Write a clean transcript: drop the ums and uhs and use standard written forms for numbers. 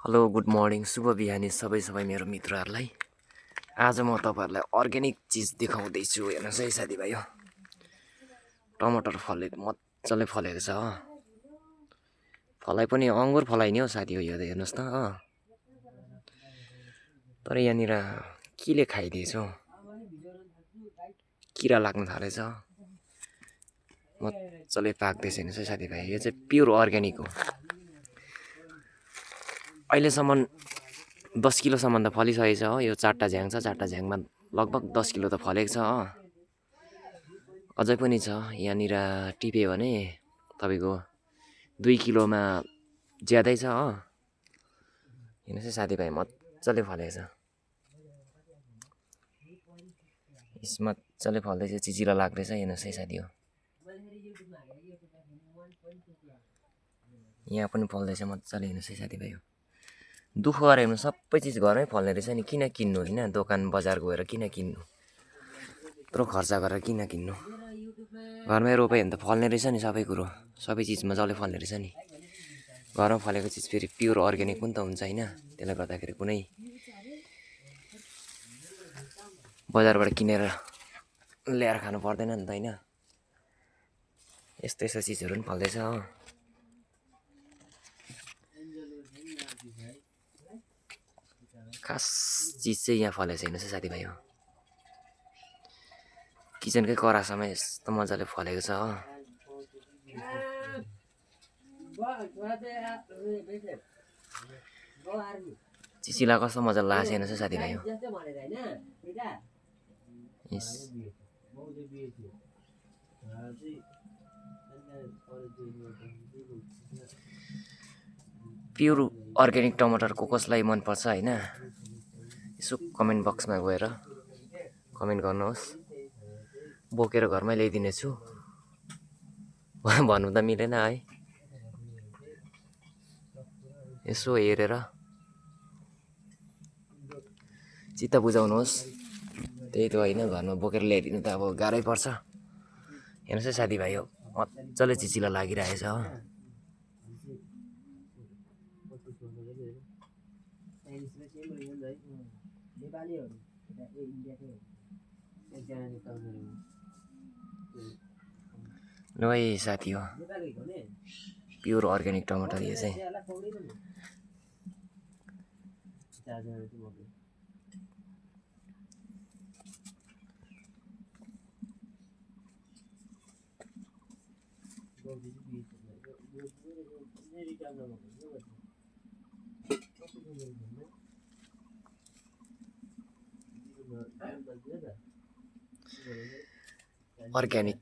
Hello good morning शुभ बिहानी सबै मेरो मित्रहरूलाई। आज म तपाईहरुलाई अर्ग्यानिक चीज देखाउँदैछु। हेर्नुस् है साथीभाइ, हो टमाटर मजाले फलेको छ हो। फलाइ पनि अंगुर फलाइ नि हो साथी हो, यो हेर्नुस् त हो। तर यहाँनिर केले खाइदिएछ हो, किरा लाग्न थालेछ। मजाले पाक्दैछ हेर्नुस् है साथीभाइ, यो चाहिँ प्योर अर्ग्यानिक हो। अहिलेसम्म 10 किलोसम्म त फलिसकेको छ हो। यो 4टा झ्याङ छ, 4टा झ्याङमा लगभग 10 किलो त फलेको छ हो। अझै पनि छ यहाँनिर, टिप्यो भने तपाईको 2 किलोमा ज्यादै छ हो। हेर्नुस् है साथीभाइ, मजाले फलेको छ। यसमा मजाले फल्दैछ, चिचिलो लाग्दैछ। हेर्नुस् है साथी हो, यहाँ पनि फल्दैछ मजाले। हेर्नुस् है साथीभाइ, हो दुःख गरे हेर्नु, सबै चिज घरमै फल्ने रहेछ नि। किन किन्नु हैन, दोकान बजार गएर किन किन्नु, यत्रो खर्च गरेर किन किन्नु। घरमै रोपे भने त फल्ने रहेछ नि सबै कुरो, सबै चिज मजाले फल्ने रहेछ नि। घरमा फलेको चिज फेरि प्योर अर्ग्यानिक पनि त हुन्छ हैन। त्यसले गर्दाखेरि कुनै बजारबाट किनेर ल्याएर खानु पर्दैन नि त हैन। यस्तो यस्तो चिजहरु पनि फल्दैछ हो। खास चिज चाहिँ यहाँ फलेको छ। हेर्नुस् है साथीभाइ, हो किचनकै करासम्म यस्तो मजाले फलेको छ हो। चिचिला कस्तो मजाले लाग्छ हेर्नुस् है साथीभाइ, हो प्योर अर्ग्यानिक टमाटर कसलाई मन पर्छ हैन, यसो कमेन्ट बक्समा गएर कमेन्ट गर्नुहोस्। बोकेर घरमै ल्याइदिनेछु भन्नु त मिलेन है। यसो हेरेर चित्त बुझाउनुहोस्। त्यही त हैन, घरमा बोकेर ल्याइदिनु त अब गाह्रै पर्छ। हेर्नुस् है साथीभाइ, हो मजाले चिचिलो लागिरहेछ हो। ल है साथी, हो प्योर अर्ग्यानिक टमाटर यो चाहिँ। अर्ग्यानिक